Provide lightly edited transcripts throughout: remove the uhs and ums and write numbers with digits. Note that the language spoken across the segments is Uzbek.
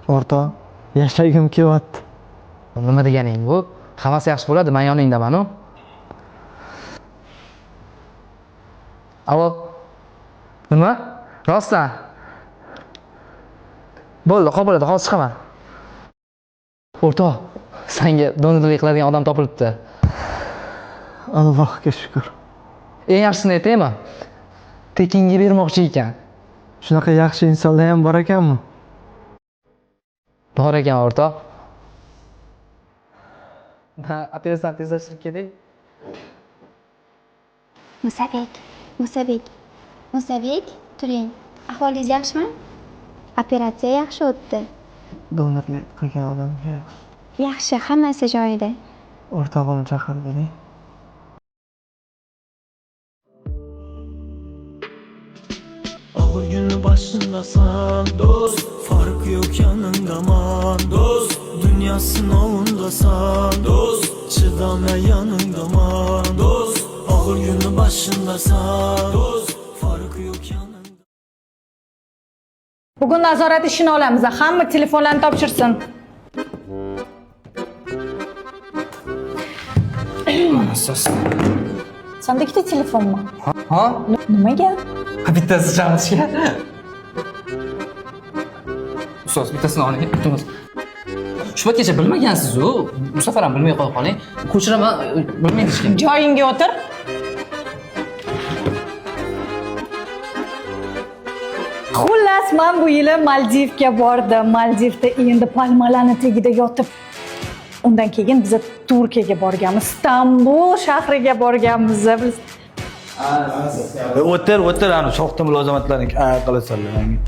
O'rtoq, yashagim kelyapti. Nima deganing bu? Hammasi yaxshi bo'ladi, men yoningdaman-u. Alo. Nima? Rostdan? Bo'ldi, qo'l bo'ladi, hozir chiqaman. O'rtoq, senga donorlik qiladigan odam topilibdi. Allohga shukr. Eng yaxshisini aytaymi? Tekinga bermoqchi ekan. Shunaqa yaxshi insonlar ham bor ekanmi? Bor ekan, o'rtoq. Ha, operatsiyani tezlashtirib keling. Musabek, Musabek, Musabek, turing. Ahvolingiz yaxshimi? Operatsiya yaxshi o'tdi. Donorlik qilgan odamga Yaxshi, hammasi joyida. o'rtog'imni chaqir deding. Ağır günü başındasan dost, farkı yok yanındaman dost, dünya sınavındasan dost, çıdam ve yanındaman dost, ağır günü başındasan dost, farkı yok yanında. Bugun nazorat ishini olamiz. Hamma telefonlarni topshirsin. Ustoz. Senda ikkita telefonmi? Ha? Nimaga? Bittasi chalishga. Ustoz, bittasini oling, iltimos. Shu paytgacha bilmagansiz-u. Bu safar ham bilmay qo'ya qoling. Ko'chiraman, bilmaydi hech kim. Joyingga o'tir. Xullas, men bu yili Maldivga bordim. Maldivda endi palmalarni tagida yotib, undan keyin biz Turkiyaga borganmiz. Istanbul shahriga borganmiz. Biz O'tir, o'tir, ani soxta mulozamatlarni qilasanlar menga.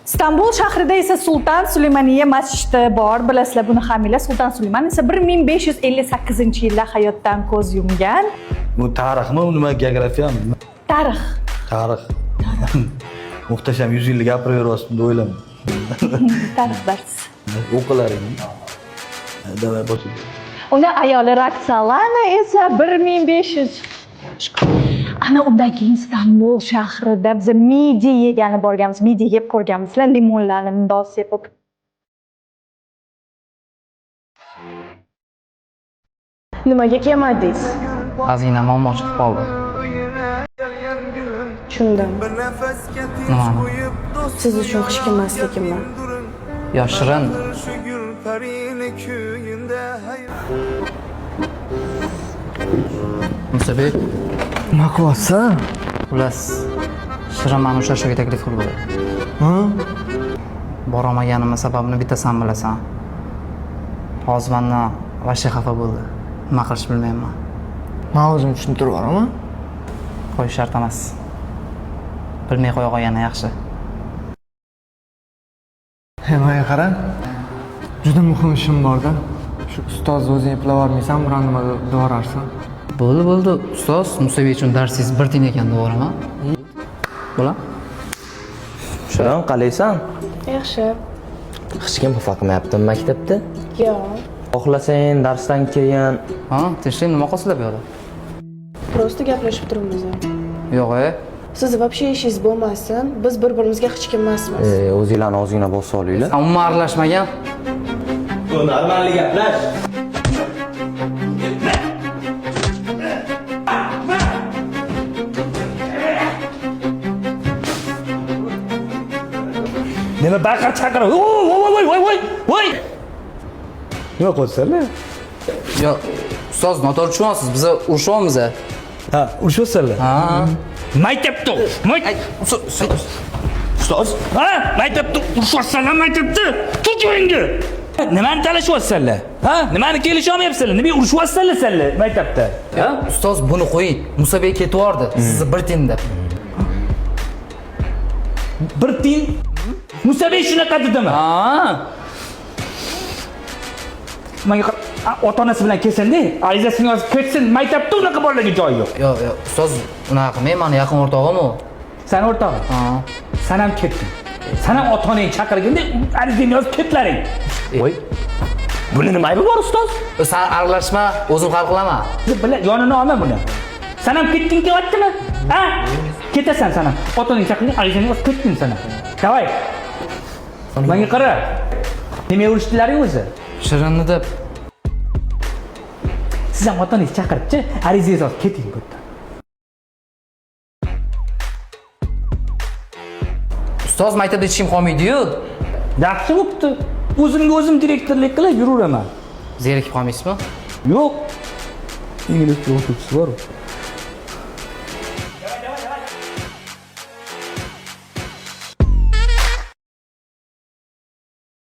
Istanbul shahrida esa Sultan Sulaymaniya masjidi bor. Bilasizlar buni hammanglar. Sultan Sulayman esa 1558-yilda hayotdan ko'z yumgan. Bu tarixmi, nima, geografiyami? Tarix. Tarix. Muhtasham 100 yillik gapiraveryapsiz deb o'ylama. Tarix darsi. O'qilaring. Давай bosing. Uni ayoli Raksalana esa 1500. Ana undan keyin Istanbul shahrida biz midye yegani borganmiz. Midye yeb ko'rganmizlar, limonlarni mundoq sepib. Nimaga kelmadingiz? Ozgina muammo chiqib qoldi. Tushundim. Nimani? Siz uchun hech kim emasligimni. Yo, Shirin. Musabek, Nima qilyapsan? Xullas, Shirin mani uchrashuvga taklif qildi. Ha? Borolmaganimni sababini bitta san bilasan. Hozir mandan вообще xafa bo'ldi. Nima qilishni bilmayman. Men o'zim tushuntirib yuboraman. Qo'yish shart emas. Bilmay qo'ya qolgani yaxshi. Hey, menga qara. Juda muhim ishim bor-da. Shu ustozni o'zing eplab yubormaysan, biron nima devorarsan. Bo'ldi, bo'ldi. Ustoz, Musabek uchun darsingiz bir tiyin ekan devoraman. Bo'la? Shirin, qalaysan? Yaxshi. Hech kim xafa qilmayaptimi maktabda? Yo'q. Xohlasang darsdan keyin. Ha, tinchlik, nima qilsizlar bu yoqda? Просто gaplashib turibmiz. Yo'q, e. Siz вообще ishingiz bo'lmasin. Biz bir-birimizga hech kim emasmiz. O'zinglarni ozgina bosa olinglar. San umuman aralashmagan. Нормальный gaplash. Nima baqir chaqir? Voy voy voy voy voy! Nima qilyapsanlar? Yo'q, ustoz, noto'g'ri tushunyapsiz. Biz urushyapmiz. Ha, urushyapsanlar? Ha. Maktabda. Ustoz, Ustoz, Ha, maktabda urushyapsanlar maktabda. Tut joyingga. Nimani talashyapsanlar? Ha? Nimani kelisha olmayapsanlar? Nimaga urushyapsanlar sanlar maktabda? Ha? Ustoz, buni qo'ying. Musabek ketib yubordi. Sizni bir tiyin deb. Bir tiyin. Musabek shunaqa dedimi? Ha. Menga ota-onasi bilan kelsin-da, arizasini yozib ketsin. Maktabda unaqa bolalarga joy yo'q. Yo'q, yo'q, ustoz, unaqa qilmang, mani yaqin o'rtog'im u. Sani o'rtog'ing? Ha. San ham ketding. San ham ota-onang chaqirganda arizangni yozib ketlaring. Voy. Buni nima aybi bor, ustoz? San aralashma, o'zim hal qilaman. Bila, yonini olma buni. San ham ketging kelyaptimi? Ha? Ketasan san ham. Ota-onang chaqirganda arizangni yozib ketding san ham. Давай. Menga qara. Nima urishdilaring o'zi? Shirinni deb. Siz ham ota-onangizni chaqiribchi, arizangizni olib keting bu yerdan. Ustoz, maktabda hech kim qolmaydi-yu. Yaxshi bo'pti. O'zimga o'zim direktorlik qilib yuruveraman. Zerikib qolmaysizmi? Yo'q. Ingliz tili o'qituvchisi bor.